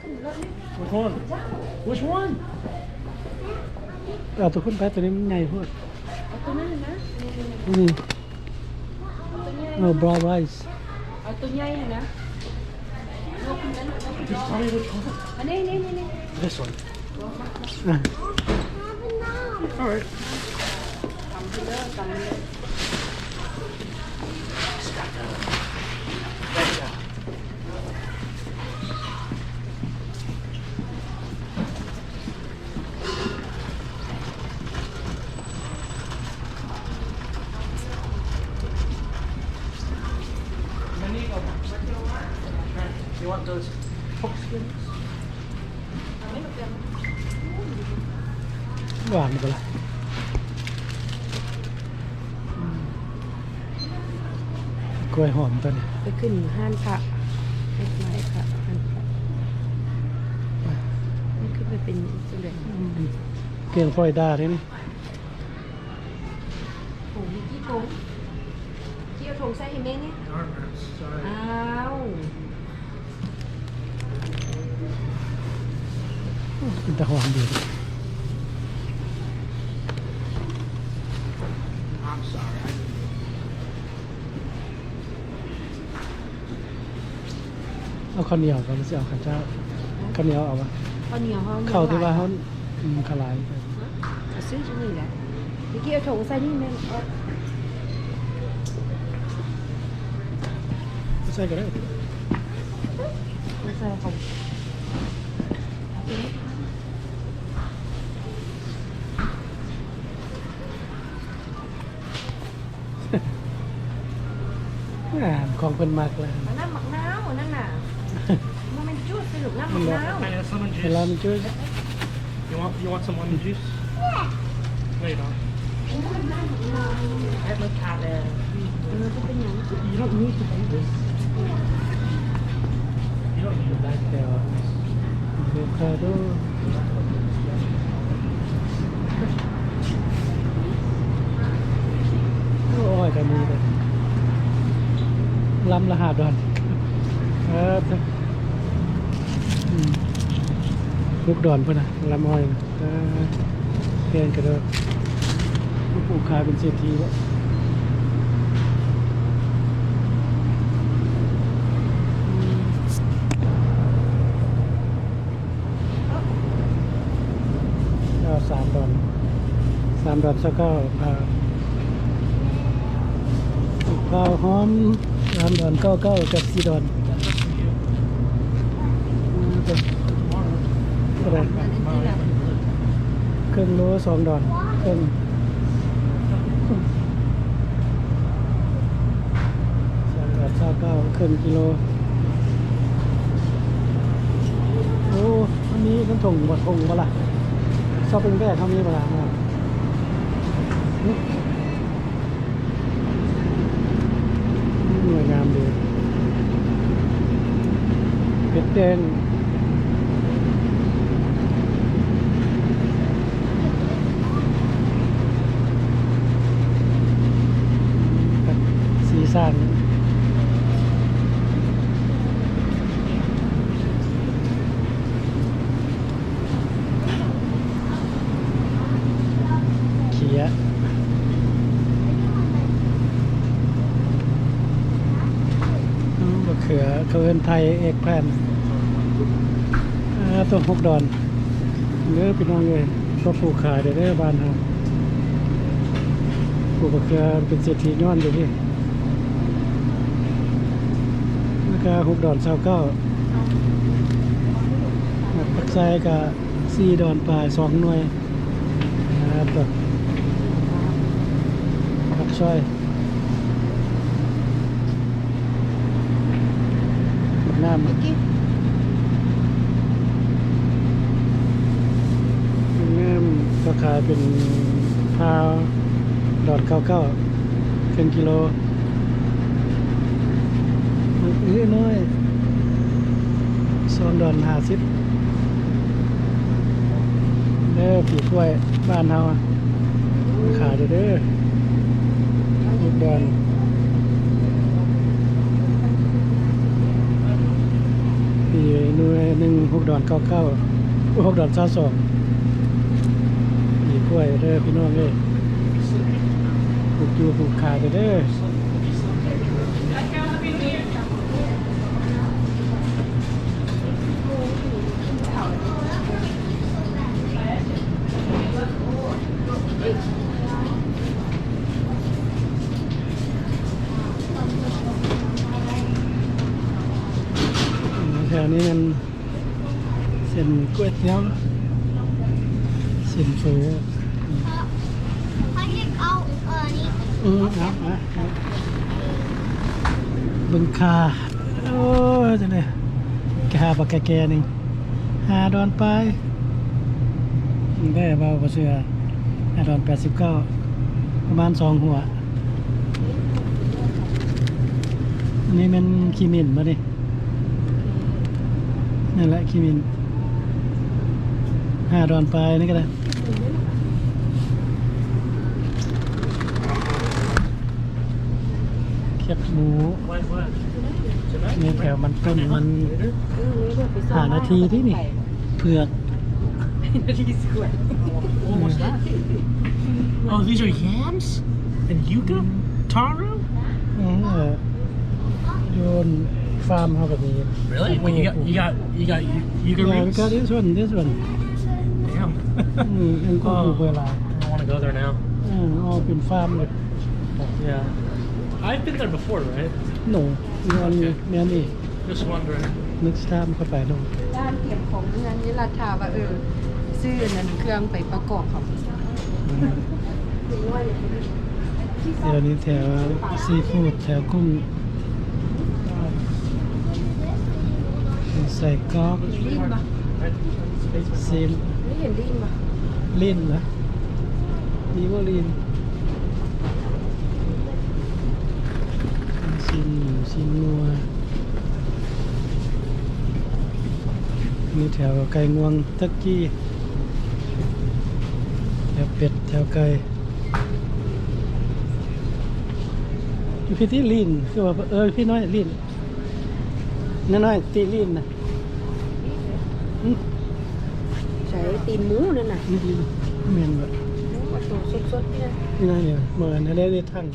Which one? Which one? ເອົາຕົວພຸ້ນໄປ ຕົວນີ້ມັນໃຫຍ່ໂພດ. ເອົາຕົວນັ້ນນະ ນີ້ ເອົາຕົວໃຫຍ່ ເອົາ brown rice ເອົາຕົວໃຫຍ່ຫັ້ນນະ. Just tell me which one. ອັນນີ້ ນີ້ ນີ້ ນີ້ This one. ອ່ະ All right. ຕຳໄປເລີຍ ຕຳໄປເລີຍ. ຫວານບໍ່ລະ? ອືມ ກ້ວຍຫອມຕົວນີ້ ໄປຂຶ້ນຮ້ານພະ ເຮັດໄມ້ພະ ຮ້ານພະ ມັນຄືໄປເປັນຈັ່ງໃດ? ອືມ ແກງຟອຍດາເດ້ນີ້. ໂອ້ ມີກີ່ຖົງ? ກີ່ເອົາຖົງໃສ່ໃຫ້ແມ່ແດ່. ອ້າວ ເປັນຕາຫອມດີ. I'm sorry, I didn't ເອົາເຂົ້າໜຽວກ່ອນ ຫຼືຊິເອົາເຂົ້າຈ້າວ? ເຂົ້າໜຽວເອົາບໍ່? ເຂົ້າໜຽວເຮົາ ເຂົ້າທີ່ວ່າເຮົາ ອືມ ເຂົ້າຫຼາຍ ເອົາຊື້ຢູ່ນີ້ແຫຼະ. ເມື່ອກີ້ເອົາຖົງໃສ່ນີ້ແມ່ນ ເອົາ ໃສ່ກໍໄດ້ ໃສ່ເຂົ້າ ອ່າ ຂອງເພິ່ນມັກແຫຼະ ນ້ຳໝາກນາວນັ້ນນະ. ບໍ່ແມ່ນຈູດ ລູກ ນ້ຳໝາກນາວ. Lemon juice. You want, you want some lemon juice? Yeah. No, you don't. ເອີ ບໍ່ເປັນຫຍັງ. You don't need to do this. You don't need to do this. ອາໂວຄາໂດ ໂອ້ຍ ກໍມີເດ້ ລຳລະຫ້າດອນ. ເອີ ອືມ ຫົກດອນພຸ້ນນະ ລຳອ້ອຍນະ. ເອີ ແພງກະດອກ ຜູ້ຂາຍເປັນເສດຖີແລ້ວ. ເກົ້າ ສາມດອນ ສາມດອນຊາວເກົ້າບາດ. ເຂົ້າຫອມ ສາມດອນເກົ້າເກົ້າ ກັບສີ່ດອນ ເທົ່າໃດ? ເຄິ່ງໂລ ສອງດອນເຄິ່ງ. ສາມດອນຊາວເກົ້າ ເຄິ່ງກິໂລ. ໂອ້ ມັນມີເປັນຖົງບໍ່? ຖົງບໍ່ລະ? ຊອບເປັນແບກເຮົາມີບໍ່ລະ? ຫວຍງາມດີ ເຫັດແດງ ສີສັນ. ເຂຍ ອືມ ບັກເຂືອ ເຂົາເອີ້ນໄທ eggplant. ອ່າ ຕົກຫົກດອນເດີພີ່ນ້ອງເອີຍ. ກໍປູກຂາຍໄດ້ເດີບ້ານເຮົາ ປູກບັກເຂືອເປັນເສດຖີຍ້ອນຢູ່ນີ້. ລາຄາຫົກດອນຊາວເກົ້າ ຜັກໄຊກະ ສີ່ດອນປາຍ ສອງໜ່ວຍ. ອ່າ ຕົວ ຜັກຊອຍ ບັກນ້ຳ ງາມ ກໍຂາຍເປັນພາວ ດອນເກົ້າເກົ້າ ເຄິ່ງກິໂລ. ໝາກອື້ນ້ອຍ ສອງດອນຫ້າສິບເດີ. ປີກກ້ວຍບ້ານເຮົາຂາຍເດີ ເດີ ໝາກດອນ ປີ ໜ່ວຍໜຶ່ງ ຫົກດອນເກົ້າເກົ້າ ຫົກດອນຊາວສອງ. ມີກ້ວຍເດີພີ່ນ້ອງເອີຍ ປູກຢູ່ປູກຂາຍເດີ. ແຖວນີ້ແມ່ນເສັ້ນກ໋ວຍຕຽວ ເສັ້ນເຝີ. ອືມ ເອົາ ເອົາ ເບິ່ງຄ່າ. ໂອ້ຍ ຈັ່ງໃດ ຄ່າບັກກະແກ່ໜຶ່ງ ຫ້າດອນປາຍ. ແຕ່ເວົ້າບໍ່ເຊື່ອ ຫ້າດອນແປດສິບເກົ້າ ປະມານສອງຫົວ. ອັນນີ້ແມ່ນຂີ້ໝິ່ນບໍ່ນີ້? ນັ້ນແຫຼະ ຂີ້ໝິ່ນ ຫ້າດອນປາຍນີ້ກໍໄດ້. ແຄບໝູ ໃນແຖວມັນຕົ້ນມັນ ຫ້ານາທີເດນີ້ ເຜືອກ. Oh, these are yams and yuca? Taro? ອືມ ຢູ່ຟາມເຮົາກໍມີ. Really? Wait, you got, you got, you got, you, you got Yeah, we roots? Got this one, this one. Damn. ອືມ ມັນກໍ Oh, ປູກໄວ້ຫຼາຍ. I wanna go there now. ເອີ ເອົາເປັນຟາມເລີຍ. Yeah. I've been there before, right? No, you only Okay. ແມ່ນນີ້. Just wondering. Next time ຄ່ອຍໄປໂລດ. ຮ້ານກຽມຂອງເຮືອນນີ້ ລັດຖາວ່າ ເອີ ຊື້ອັນນັ້ນ ເຄື່ອງໄປປະກອບເຂົາ. ອືມ ດຽວນີ້ແຖວຊີຟູດ ແຖວກຸ້ງ ໄສ້ກອກ ຊີ້ນບໍ່? ຊີ້ນ ນີ້ເຫັນຊີ້ນບໍ່? ລີ້ນນະ ມີບໍ່ລີ້ນ? ຊີ້ນໝູ ຊີ້ນງົວ. ມີແຖວໄກ່ງວງ ເຕີກີ ແຖວເປັດ ແຖວໄກ່. ຢູ່ພີ້ຕິລີ້ນ ຄືວ່າ ເອີ ພີ້ນ້ອຍລີ້ນ ນ້ອຍໆ ຕິລີ້ນນະ. ຫຶ? ໃສ່ຕີນໝູນັ້ນນະ. ນີ້ ແມ່ນບໍ່? ໂອ້ ໂຕສົດໆ ນີ້ນະ. ນີ້ນະ ນີ້ນະ ເໝືອນໄດ້ ໄດ້ທັງ.